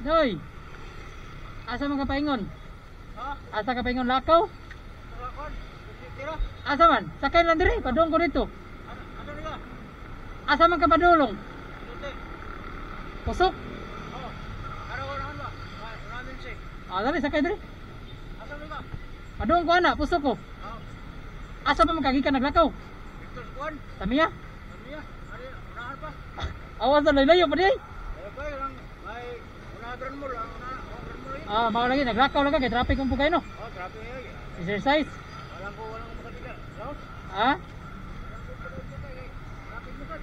Doy. Asa man ka paingon? Ha? Asa ka paingon lakaw? Lakon? Tira? Asa man? Sakay lang diri, padung ko dito. Ano ano nila? Asa man ka padulong? Luti. Kusok. Oh. Ano ko naman ba? Ramen si. Ah, dali sakay diri. Asa man ka? Padung ko ana, pusok ko. Oh. Asa pa man kagikan naglakaw? Victor Juan. Tamiya? Ano niya? Ano unahan pa? Awas na layo pa di. Eh ba lang may unahan Grand Mall, ang unahan Grand Mall. Eh. Ah, mao lagi naglakaw lang ka kay traffic kung pugay no. Oh, traffic eh. Exercise. Walang ko walang makatila. No? Ah, Traffic mo sad.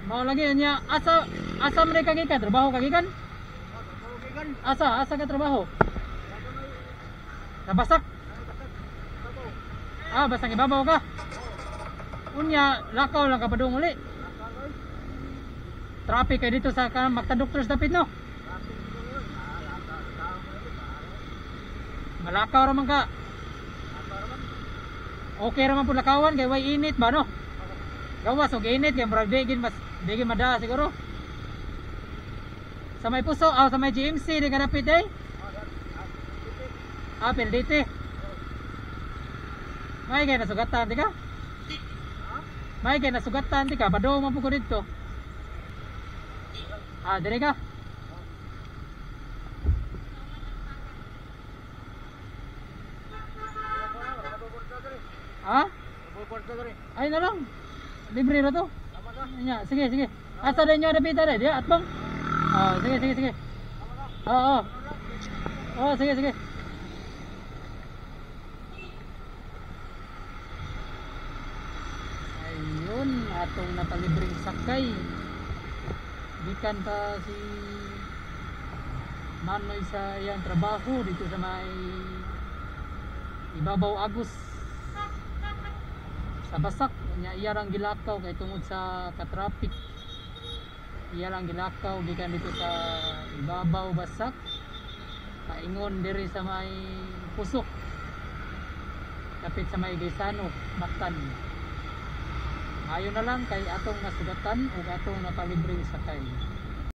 Mao lagi nya asa asa man ka gikan trabaho ka gikan? Oh, trabaho gikan. Asa asa ka trabaho? Nabasak. Ah, basta ibabaw ka. Unya, lakaw lang ka padung uli. Traffic kay dito sa ka Mactan Doctors dapit no. Malakaw ra man ka. Okay ra man pud lakawan kay way init ba no? Gawas og init kay murag di gin mas di gin madaa siguro. Sa may puso, ah, sa may GMC di ka dapit eh. Ah, PLDT. May kay nasugatan di ka? May kay nasugatan di ka? Padung man pud ko didto. Ah, dire ka. Ah? Ay na lang. Libre ra to. Nya, sige, sige. Asa din nyo dapita dai, diya atbang. Ah, sige, sige, sige. Oo. Oo, sige, sige. Ayun, atong napalibreng sakay. Gikan pa si Manoy sa iyang trabaho dito sa may Ibabaw Agus sa Basak. Nya iya rang gilakaw kay tungod sa katraffic. Iya lang gilakaw gikan dito sa Ibabaw Basak paingon diri sa may Pusok, kapit sa may Gaisano, Mactan. Ayo na lang kay atong nasugatan ug atong napalibreng sakay.